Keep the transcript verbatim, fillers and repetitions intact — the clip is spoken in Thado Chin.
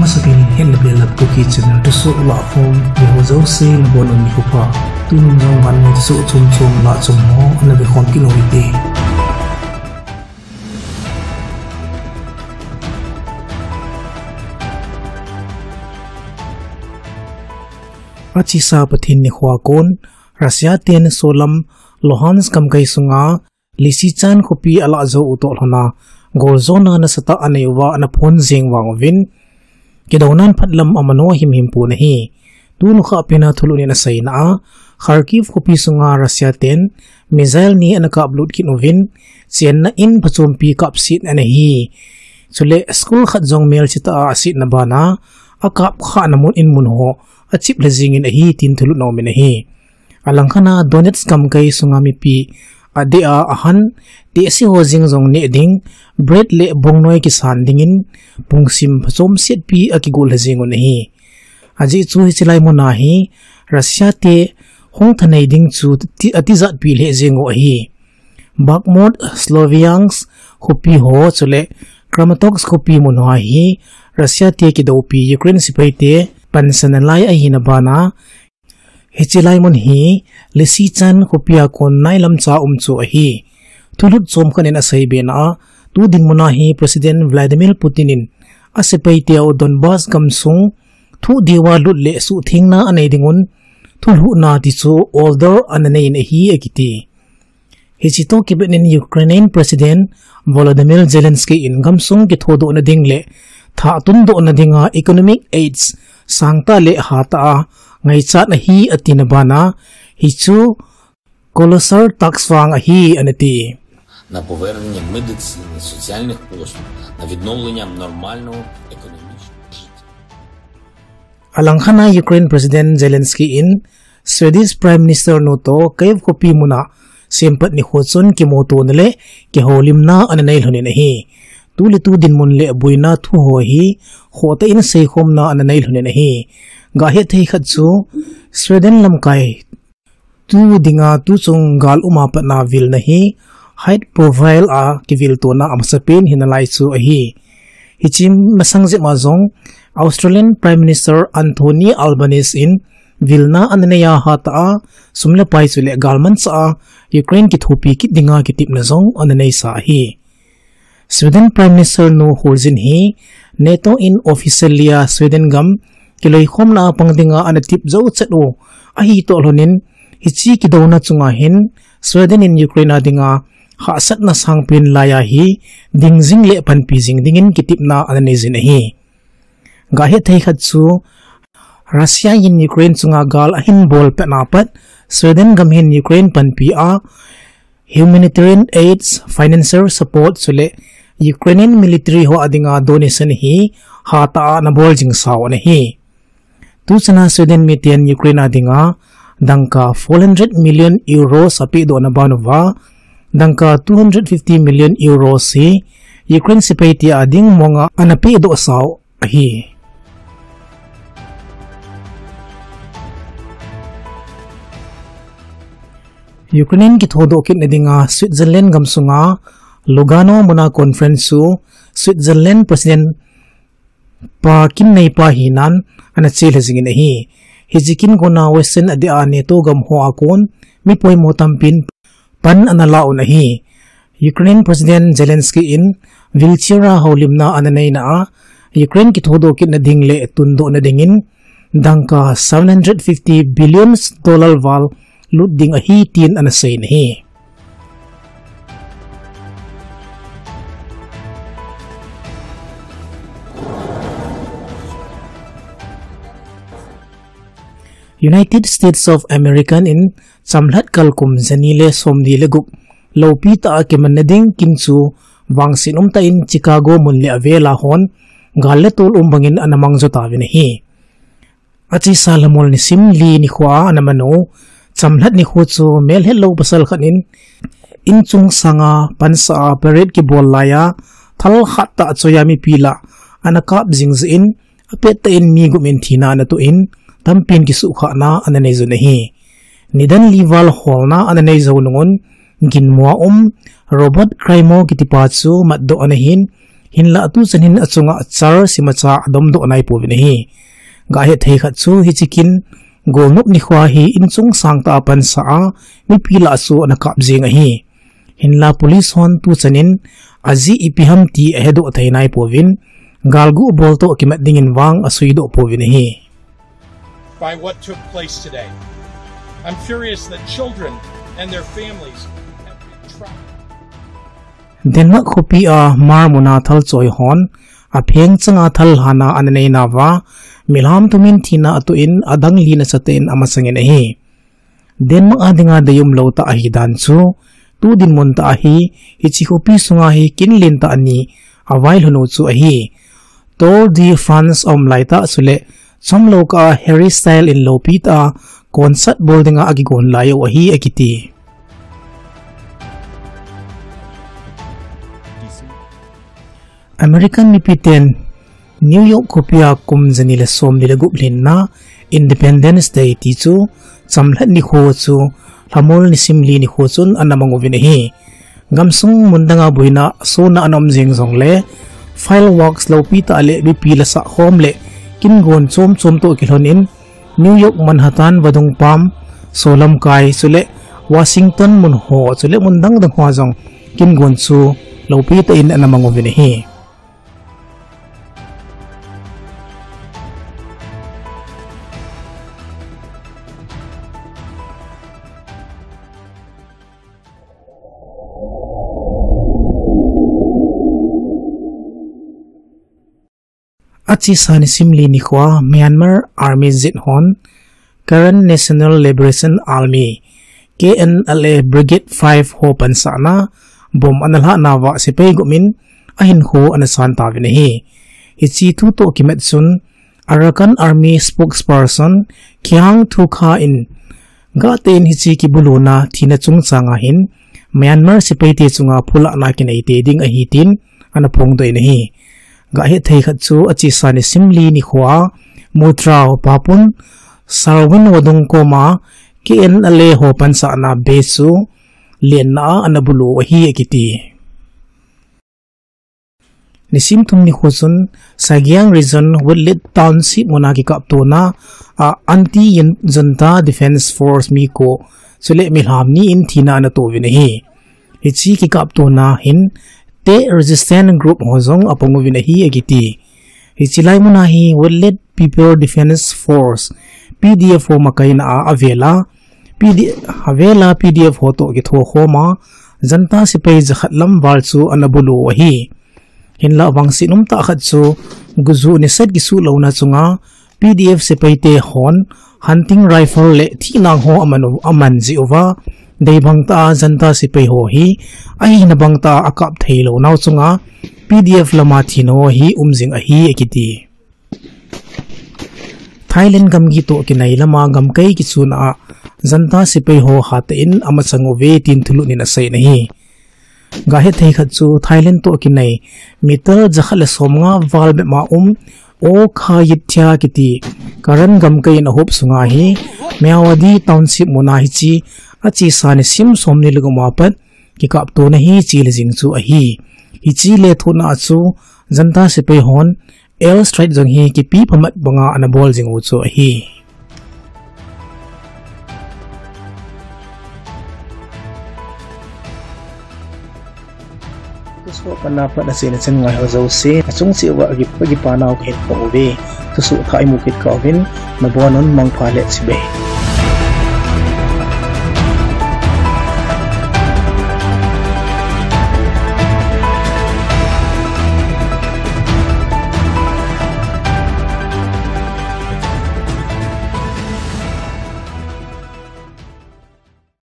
Masapen in Hetna Belap Kuki channel thusoh lahkhom, eiho jouse nabonun nikho pha. Tuni jong vannoi thusoh chomchom lahchom ho ana vekhom kit u hite. Achesa Pathen nikho a kon, Russia ten solam Luhansk gamkai sunga Lysychansk khopi alah jou u toh lhona, goljona nasatah anei uva ana phon jeng vang uvin, kidounan phatlam amano himhim pon ahi. Tuni nikho pena thulhuh in aseina a, Kharkiv khopi sunga Russia ten missile ni ana kaplut kit uvin, chenna in phachompi kapset ana hi. Chule school khat jong melsetah a asetna bana, akapkhahna mun in mun ho achip lha jengin ahi tin thulhuh ana umin ahi. Alangkhat a Donetsk gamkai sunga mipi adeh a ahan, tehse ho jeng jong neh ding, bread le bongnoi kisan dingin, pungsim phachomsetpi akigol lha jeng un ahi. Ajeh chu hiche lai muna hi Russia te hung thanei ding chu ti-, atijatpi lheh jeng u ahi. Bakhmut, Sloviansk khopi ho chule Kramatorsk khopi mun hoa hi Russia te kidoupi Ukraine sepai te pansan nalai ahina bana, hiche lai mun hi Lysychansk khopi a kon nailam cha um chu ahi. Thulhut chomkhat in aseibe na a, tu dinmun a hi President Vladimir Putin in asepai teu Donbas gamsung thuh diuva lut le suhthengna anei dingun thulhuhna ti chu order ana nei in ahi akiti. Hiche toh kibang in Ukrainian President Volodymyr Zelensky in gamsung kithodohna ding le thah tundohna dinga economic aids sangtah le hatah a ngaichat ahi atina bana, hichu colossal task vang ahi anati. На повернення медицини, соціальних послуг, на відновлення нормального економічного життя. Alangkhat a Ukraine President Zelensky in Swedish Prime Minister nu toh Kyiv khopi muna sempat nikho chun kimutona le kihoulimna ana nei lhonin ahi. Tu le tu dinmun le boina thu ho hi khohtah in seikhomna ana nei lhonin ahi. Gahet thei khat chu Sweden lamkai tu dinga tuchung gal uma patna vilna hi high profile a kiviltona amasapen hinalai chu ahi. Hiche masang jep a jong Australian Prime Minister Anthony Albanese in vilna ana nei a hatah a sum le pai chule galmanchah a Ukraine kithopi kit dinga kitepna jong ana neisa ahi. Sweden Prime Minister nu Holsten hi NATO in officially a Sweden gam kiloikhomna a pang dinga ana tep jou chet u ahi toh lhonin, hiche kidouna chunga hin Sweden in Ukraine a dinga hahsatna sangpen laiya hi dingjing le panpi jing dingin kitepna ana neijin ahi. Gahet thei khat chu Russia in Ukraine chunga gal ahin bol petna pat Sweden gam hin Ukraine panpi a humanitarian aids, financial support chule Ukrainian military ho a dinga donation hi hatah a ana bol jing sau ana hi. Tuchana Sweden miten Ukraine a dinga dangka four hundred million euros apehdohna ban uva, dangka two hundred fifty million euros hi Ukraine sepai te a ding monga ana pehdoh sau ahi. Ukraine kithodoh kitna dinga Switzerland gamsunga Lugano muna conference chu Switzerland President pa kin neipa hinan ana chelha jingin ahi. Hiche kin kona Western adeh a NATO gam ho a kon mi poimo tampin pan ana la un ahi. Ukraine President Zelensky in wheelchair a houlimna ana neina a, Ukraine kithodoh kitna ding le tundohna dingin dangka seven hundred fifty billion dollar val lut ding ahi tin ana seiyin ahi. United States of America in chamlhat kalkum jani le somni le gup loupi tah a kimanna ding kin chu vangset umtah in Chicago mun le avel a hon gal le tol um bangin ana mang jo tauvin ahi. Achesa Lamol nisim li nikho a ana man u chamlhat nikho chu melhetlou pasal khat in inchung sanga pansa a parade kibol laiya thal khat tah choiya mipi lah ana kap jing jeh in apettah in mi gup in thina ana toh in tampin kisuhkhahna ana nei jun ahi. Nidan li val holna ana nei jou nungun ginmo a um Robert Crimo kitipa chu matdoh ana hin Hinlah tuchan hin achunga char simacha adom doh nai pouvin ahi. Gahet thei khat chu hiche kin golnop nikho hi inchung sangtah a pansa a, mipi lah a chu ana kap jing ahi. Hinlah police hon tuchan in ajeh ipi ham ti ahedoh thei nai pouvin, galgu bol toh kimat dingin vang aseidoh pouvin ahi. By what took place today. I'm furious that children and their families have been trapped. Denmark khopi a Hmar muna thalchoi hon apheng changa thal lhana ana nei nauva, mihem thum in thina atoh in adang li nasatah in amasangin ahi. Denmark a dinga deium lou tah ahi dan chu, tu dinmun tah a hi, hiche khopi sunga hi kin lentah ni availhun u chu ahi. Tour de France aum laitah chule, chomlou kah a Harry Styles in loupi tah a concert bol dinga akigon lai u ahi akiti. American mipiten New York khopia kum jani le somni le gup lhinna Independence Day ti chu chamlhat nikho chu lhamol nisim li nikho chun ana mang uvin ahi. Gamsung mun danga boina sona ana um jeng jongle, fireworks loupi tah le mipi la sah khom le kin gon chom chom toh kilhon in New York, Manhattan, vadung pam, solamkai, chule Washington mun ho, chule mun dang dang hoa jong kin gon chu loupi tah in ana mang uvin ahi. Achesa nisim li nikhoa Myanmar Army jet hon Karen National Liberation Army, K N L A Brigade five ho pansahna bomb ana lhah nauva sepai gup in ahinkho ana san tauvin ahi. Hiche thu toh kimat chun Arakan Army spokesperson Kyaw Thu Khaw in, gah tah in hiche kibuluna thina chungchang a hin Myanmar sepai te chunga phulahna kinei tei ding ahi tin ana phongdoh in ahi. Gah hethei khat chu achesa nisim li nikhoa Mutrao Papun Salween vadung koma K N L A ho pansahna base chu lenna a ana bulu ahi akiti. Nisim thum nikho chun Sagaing Region Wetlet Township muna kikaptona a Anti-Junta Defence Force mi ko chule mihem ni in thina ana toh uvin ahi. Hiche kikaptona hin Tet Resistance Group ho jong apang uvin ahi akiti. Hiche lai muna hi Wetlet People Defence Force, P D F ho makaina a avela, P D, avela P D F ho toh kithokhoma, Junta sepai jakhat lam val chu ana bulu ahi. Hinlah vangset umtah khat chu, guju nisat kisuh louna chunga P D F sepai te hon hunting rifle le thihnang ho aman u, aman jeh uva, deibang tah a Junta sepai ho hi ahina bang tah a akap thei lou nau chunga P D F lama thina ho hi um jing ahi akiti. Thailand gamgi toh kinai lama gamkai kichuna a Junta sepai ho hatah in amachang uve tin thulhut in asei in ahi. Gah hethei khat chu Thailand toh kinai meter jakhat le somnga val bep ma um O Kha Yit Thya kiti Karen gamkai in ahop sunga hi Myawaddy Township muna hiche achesa nisim somni le gup ma pat kikaptona hi chele jing chu ahi. Hiche lethuhna a chu Junta sepai hon air strike jong hi kipe phamat banga ana bol jing u chu ahi. Thusoh panna pat achaina chan ngai ho jouse, achung cheh uva kipa, kipa nau kahin phong uve. Thusoh thah imu kit kah uvin, nabon un mangpha le chibai.